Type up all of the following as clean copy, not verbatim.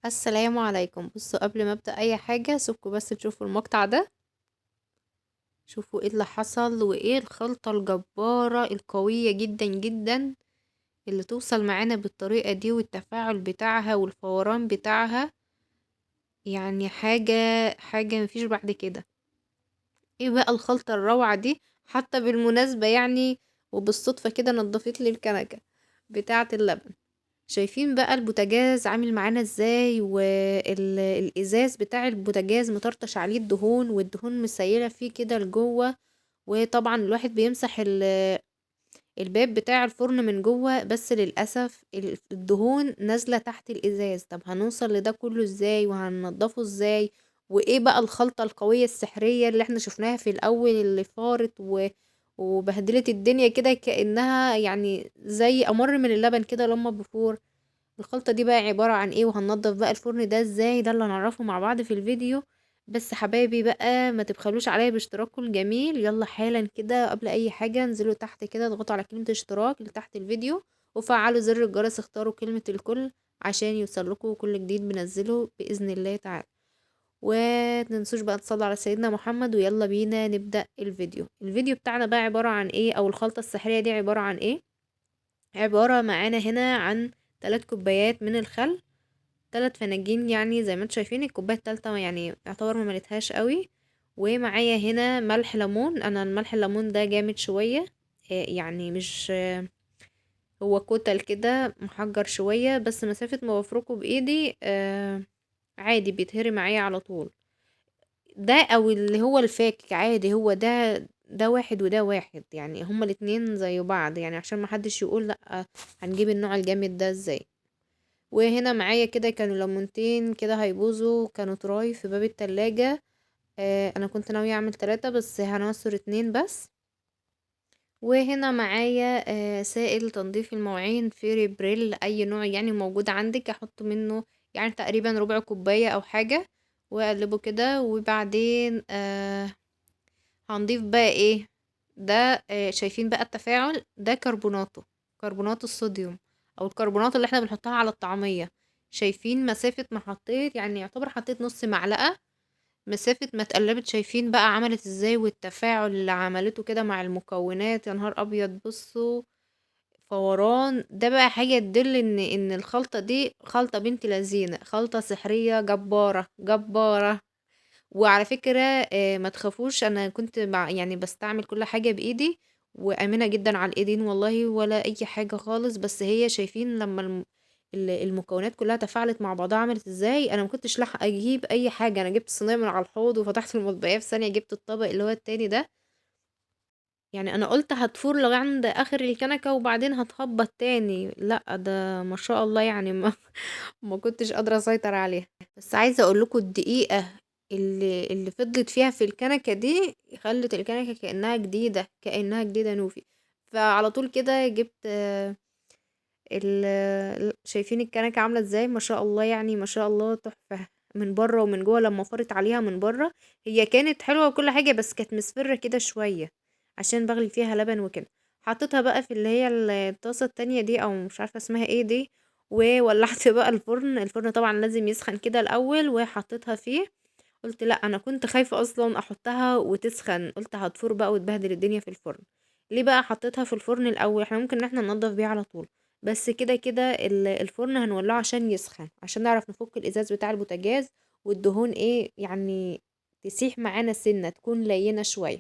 السلام عليكم. بصوا قبل ما ابدا اي حاجة سيبكم بس تشوفوا المقطع ده، شوفوا ايه اللي حصل وايه الخلطة الجبارة القوية جدا جدا اللي توصل معانا بالطريقة دي، والتفاعل بتاعها والفوران بتاعها، يعني حاجة مفيش بعد كده. ايه بقى الخلطة الروعة دي؟ حتى بالمناسبة وبالصدفه كده نضفت لي الكنكه بتاعه اللبن. شايفين بقى البوتاجاز عامل معانا ازاي، والازاز بتاع البوتاجاز مطرطش عليه الدهون، والدهون مسيله فيه كده لجوه، وطبعا الواحد بيمسح الباب بتاع الفرن من جوه، بس للاسف الدهون نازله تحت الازاز. طب هنوصل لده كله ازاي وهننضفه ازاي؟ وايه بقى الخلطة القوية السحريه اللي احنا شفناها في الاول اللي فارت وبهدلت الدنيا كده كانها زي امر من اللبن كده لما بفور؟ الخلطة دي بقى عبارة عن ايه، وهننضف بقى الفرن ده ازاي؟ ده اللي هنعرفه مع بعض في الفيديو. بس حبايبي بقى ما تبخلوش عليا باشتراككم الجميل، يلا حالا كده قبل اي حاجة انزلوا تحت كده اضغطوا على كلمة اشتراك اللي تحت الفيديو، وفعلوا زر الجرس، اختاروا كلمة الكل عشان يوصلكوا كل جديد بنزله بإذن الله تعالى. ومتنسوش بقى تصلوا على سيدنا محمد، ويلا بينا نبدأ الفيديو. الفيديو بتاعنا بقى عبارة عن ايه، او الخلطة السحرية دي عبارة عن ايه؟ عبارة معانا هنا عن 3 كوبايات من الخل، 3 فناجين زي ما انتم شايفين، الكوباية التالتة يعتبر ما مليتهاش قوي. ومعايا هنا ملح ليمون، انا الملح الليمون ده جامد شوية، يعني مش هو كتل كده محجر شوية، بس مسافة ما بفركه بايدي، عادي بيتهري معايا على طول. ده او اللي هو الفاكك عادي، هو ده واحد وده واحد، هما الاتنين زي بعض، عشان ما حدش يقول لا هنجيب النوع الجامد ده ازاي. وهنا معايا كده كانوا ليمونتين كده هيبوظوا، كانوا طراي في باب التلاجة، انا كنت ناوية اعمل 3 بس هنعصر 2 بس. وهنا معايا، سائل تنظيف المواعين فيري بريل، اي نوع موجود عندك، احط منه تقريبا ربع كوباية او حاجة، واقلبه كده. وبعدين، هنضيف بقى ايه ده، شايفين بقى التفاعل ده، كربوناتو الصوديوم او الكربوناتو اللي احنا بنحطها على الطعمية. شايفين مسافة ما حطيت، يعتبر حطيت نص معلقة، مسافة ما اتقلبت، شايفين بقى عملت ازاي والتفاعل اللي عملته كده مع المكونات، يا نهار ابيض. بصوا فوران ده بقى حاجة تدل ان الخلطة دي خلطة بنت لذينة، خلطة سحرية جبارة جبارة. وعلى فكرة، ما تخافوش، انا كنت بستعمل كل حاجة بايدي، وامنة جدا على الايدين والله، ولا اي حاجة خالص. بس هي شايفين لما المكونات كلها تفاعلت مع بعضها عملت ازاي. انا ما كنتش لاحقة اجيب اي حاجة، انا جبت الصينية من على الحوض وفتحت المطبقية في ثانية، جبت الطبق اللي هو التاني ده، انا قلت هتفور لغاية اخر الكنكة وبعدين هتخبط تاني، لا ده ما شاء الله ما كنتش قادرة اسيطر عليها. بس عايزة اقول لكم الدقيقة اللي فضلت فيها في الكنكة دي خلت الكنكة كأنها جديدة، كأنها جديدة نوفي. فعلى طول كده جبت، شايفين الكنكة عاملة ازاي، ما شاء الله، ما شاء الله تحفة من بره ومن جوه. لما فرت عليها من بره هي كانت حلوة وكل حاجة، بس كانت مصفرة كده شوية عشان بغلي فيها لبن وكده. حطيتها بقى في اللي هي الطاسة التانية دي او مش عارفة اسمها ايه دي، وولعت بقى الفرن. الفرن طبعا لازم يسخن كده الاول، وحطيتها فيه. قلت لا، انا كنت خايفة اصلا احطها وتسخن، قلت هتفور بقى وتبهدل الدنيا في الفرن. ليه بقى حطيتها في الفرن الاول؟ احنا ممكن ان احنا ننضف بيه على طول، بس كده كده الفرن هنولعه عشان يسخن، عشان نعرف نفك الازاز بتاع البوتاجاز والدهون ايه تسيح معانا سنة، تكون لينة شوية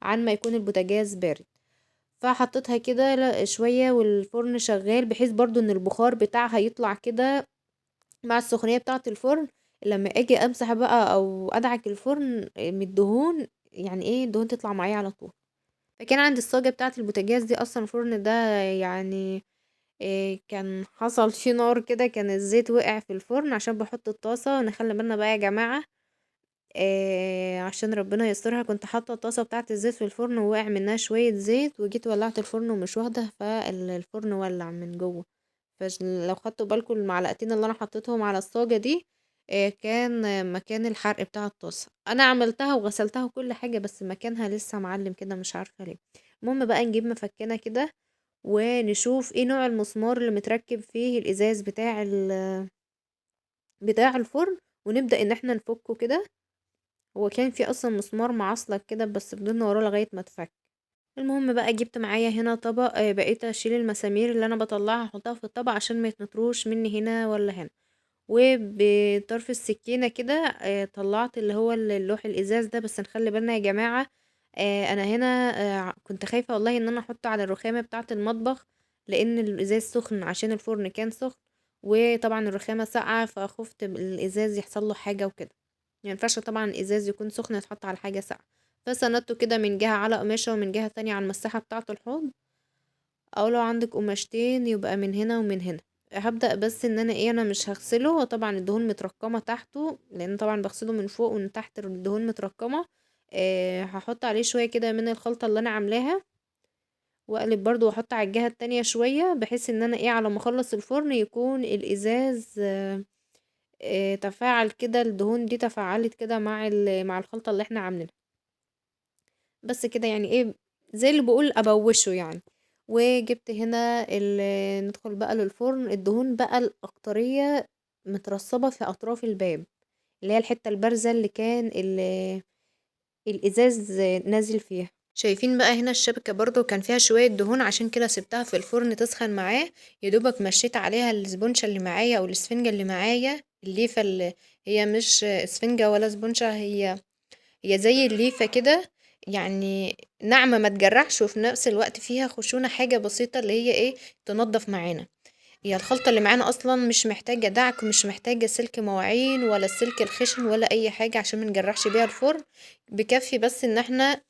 عن ما يكون البوتاجاز بارد. فحطيتها كده شوية والفرن شغال، بحيث برضو ان البخار بتاعها يطلع كده مع السخونية بتاعة الفرن. لما اجي امسح بقى او ادعك الفرن من الدهون، الدهون تطلع معايا على طول. فكان عندي الصاجة بتاعة البوتاجاز دي اصلا الفرن ده كان حصل فيه نار كده، كان الزيت وقع في الفرن عشان بحط الطاسة. نخلي بالنا بقى يا جماعة، عشان ربنا يسترها. كنت حاطة الطاسة بتاعة الزيت في الفرن ووقع منها شوية زيت، وجيت ولعت الفرن ومش واخدة، فالفرن ولع من جوه. فلو خدتوا بالكم المعلقتين اللي انا حطيتهم على الصاجة دي، كان مكان الحرق بتاع الطاسة. انا عملتها وغسلتها وكل حاجة، بس مكانها لسه معلم كده مش عارفة ليه. المهم بقى نجيب مفكنة كده ونشوف ايه نوع المسمار اللي متركب فيه الازاز بتاع بتاع الفرن، ونبدأ ان احنا نفكه كده. هو كان في اصلا مسمار معصلك كده، بس فضلنا وراه لغاية ما اتفك. المهم بقى جبت معايا هنا طبق، بقيت اشيل المسامير اللي انا بطلعها احطها في الطبق عشان ما يتنطروش مني هنا ولا هنا، وبطرف السكينة كده، طلعت اللي هو اللوح الازاز ده. بس نخلي بالنا يا جماعة، انا هنا، كنت خايفة والله ان انا احطه على الرخامة بتاعة المطبخ، لان الازاز سخن عشان الفرن كان سخن، وطبعا الرخامة ساقعة، فخفت الازاز يحصل له حاجة وكده. ما ينفعش طبعا الازاز يكون سخن يتحط على حاجة ساقعة. فسندته كده من جهة على قماشة ومن جهة تانية على المساحة بتاعة الحوض، او لو عندك قماشتين يبقى من هنا ومن هنا. هبدأ بس ان انا ايه، انا مش هغسله، وطبعا الدهون متركمة تحته لان طبعا بغسله من فوق ومن تحت الدهون متركمة. هحط عليه شوية كده من الخلطة اللي انا عاملاها، واقلب برضو واحط على الجهة التانية شوية، بحيث ان انا ايه على ما اخلص الفرن يكون الازاز، تفاعل كده، الدهون دي تفاعلت كده مع الخلطة اللي احنا عاملينها. بس كده يعني ايه زي اللي بقول ابوشه. وجبت هنا ندخل بقى للفرن. الدهون بقى الأكترية مترصبة في أطراف الباب، اللي هي الحتة البارزة اللي كان الإزاز نازل فيها. شايفين بقى هنا الشبكة برضو كان فيها شوية دهون، عشان كده سبتها في الفرن تسخن معاه. يا دوبك مشيت عليها السبونشة اللي معايا أو الاسفنجة اللي معايا، الليفة اللي هي مش اسفنجة ولا سبونشة، هي زي الليفة كده، يعني ناعمة ما تجرحش، وفي نفس الوقت فيها خشونة، حاجة بسيطة اللي هي ايه تنظف معانا. هي الخلطة اللي معانا أصلا مش محتاجة دعك، مش محتاجة سلك مواعين ولا السلك الخشن ولا أي حاجة عشان ما نجرحش بيها الفرن. بكفي بس إن احنا،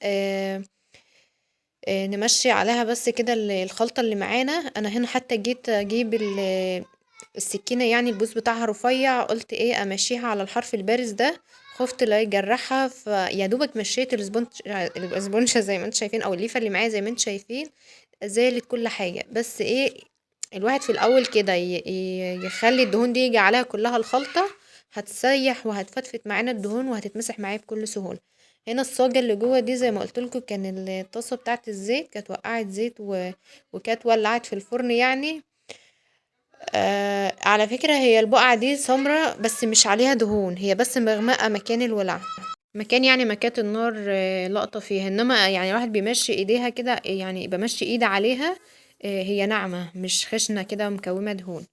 نمشي عليها بس كده الخلطة اللي معانا. أنا هنا حتى جيت أجيب السكينة، البوز بتاعها رفيع، قلت ايه امشيها على الحرف البارز ده، خفت لا يجرحها، فيا دوبك مشيت الاسبونشة زي ما انتم شايفين، او الليفة اللي معايا زي ما انتم شايفين، زالت كل حاجة. بس ايه الواحد في الاول كده يخلي الدهون دي يجي عليها كلها الخلطة، هتسيح وهتفتفت معانا الدهون وهتتمسح معايا بكل سهولة. هنا الصاجة اللي جوه دي زي ما قلت لكم كان الطاسة بتاعت الزيت كانت وقعت زيت وكانت ولعت في الفرن. على فكرة هي البقعة دي سمرة بس مش عليها دهون، هي بس مغمقة مكان الولع، مكان ما كانت النار، لقطة فيها، انما الواحد بيمشي ايديها كده، بمشي ايدي عليها، هي ناعمة مش خشنة كده مكومة دهون.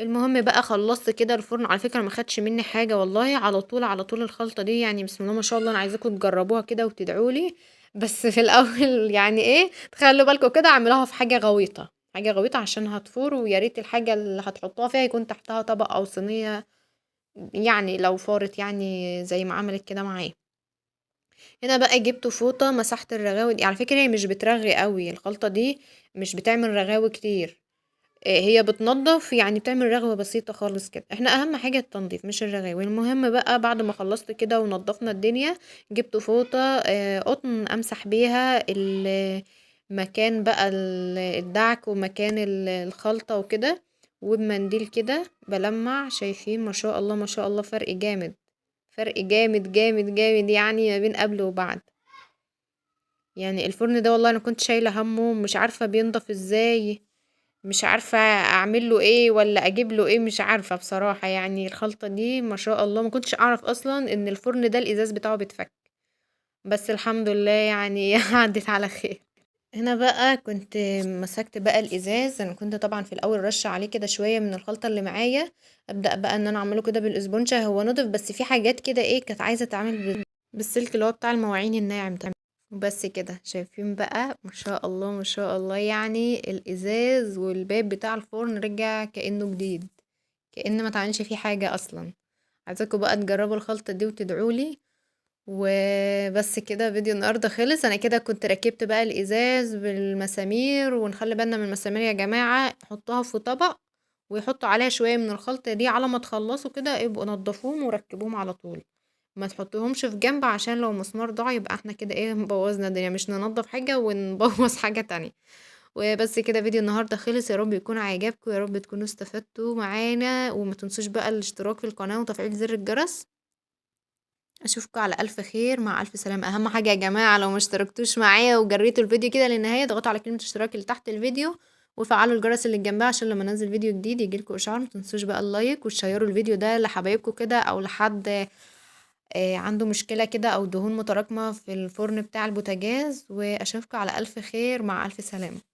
المهم بقى خلصت كده الفرن، على فكرة ما خدش مني حاجة والله، على طول على طول الخلطة دي بسم الله ما شاء الله. انا عايزاكم تجربوها كده وتدعولي، بس في الاول تخلوا بالكم كده، اعملوها في حاجة غويطة، حاجة غويطة عشان هتفور، ويا ريت الحاجة اللي هتحطوها فيها يكون تحتها طبق او صينية، لو فارت زي ما عملت كده معايا. هنا بقى جبت فوطة مسحت الرغاوي دي، على فكرة هي مش بترغي قوي الخلطة دي، مش بتعمل رغاوي كتير، هي بتنظف بتعمل رغوة بسيطة خالص كده. احنا اهم حاجة التنظيف مش الرغاوي. المهم بقى بعد ما خلصت كده ونظفنا الدنيا، جبت فوطة، قطن امسح بيها مكان بقى الدعك ومكان الخلطة وكده، وبمنديل كده بلمع. شايفين ما شاء الله ما شاء الله فرق جامد، فرق جامد جامد جامد ما بين قبل وبعد. الفرن ده والله انا كنت شايلة همه، مش عارفة بينضف ازاي، مش عارفة اعمل له ايه ولا اجيب له ايه، مش عارفة بصراحة. الخلطة دي ما شاء الله ما كنتش اعرف اصلا ان الفرن ده الازاز بتاعه بيتفك، بس الحمد لله عدت على خير. هنا بقى كنت مسكت بقى الازاز، انا كنت طبعا في الاول رشه عليه كده شويه من الخلطه اللي معايا، ابدا بقى ان انا اعمله كده بالاسبونجه. هو نضف بس في حاجات كده كانت عايزه تتعمل بالسلك اللي هو بتاع المواعين الناعم ده. وبس كده. شايفين بقى ما شاء الله ما شاء الله، الازاز والباب بتاع الفرن رجع كانه جديد، كأن ما اتعملش فيه حاجه اصلا. عايزاكم بقى تجربوا الخلطه دي وتدعولي. وبس كده فيديو النهارده خلص. انا كده كنت ركبت بقى الازاز بالمسامير، ونخلي بالنا من المسامير يا جماعه، حطوها في طبق ويحطوا عليها شويه من الخلطه دي، على ما تخلصوا كده ابقوا نضفوهم وركبوهم على طول، ما تحطوهمش في جنب عشان لو مسمار ضاع يبقى احنا كده بوظنا الدنيا، مش ننضف حاجه ونبوظ حاجه تانية. وبس كده فيديو النهارده خلص، يا رب يكون عجبكم، يا رب تكونوا استفدتوا معانا، وما تنسوش بقى الاشتراك في القناه وتفعيل زر الجرس. اشوفكم على الف خير، مع الف سلامه. اهم حاجه يا جماعه لو ما اشتركتوش معايا وجريتوا الفيديو كده للنهايه، اضغطوا على كلمه اشتراك اللي تحت الفيديو، وفعلوا الجرس اللي جنبها عشان لما انزل فيديو جديد يجيلكوا اشعار. متنسوش بقى ال like وتشيروا الفيديو ده لحبايبكم كده، او لحد عنده مشكلة كده او دهون متراكمة في الفرن بتاع البوتاجاز. واشوفكم على الف خير، مع الف سلامة.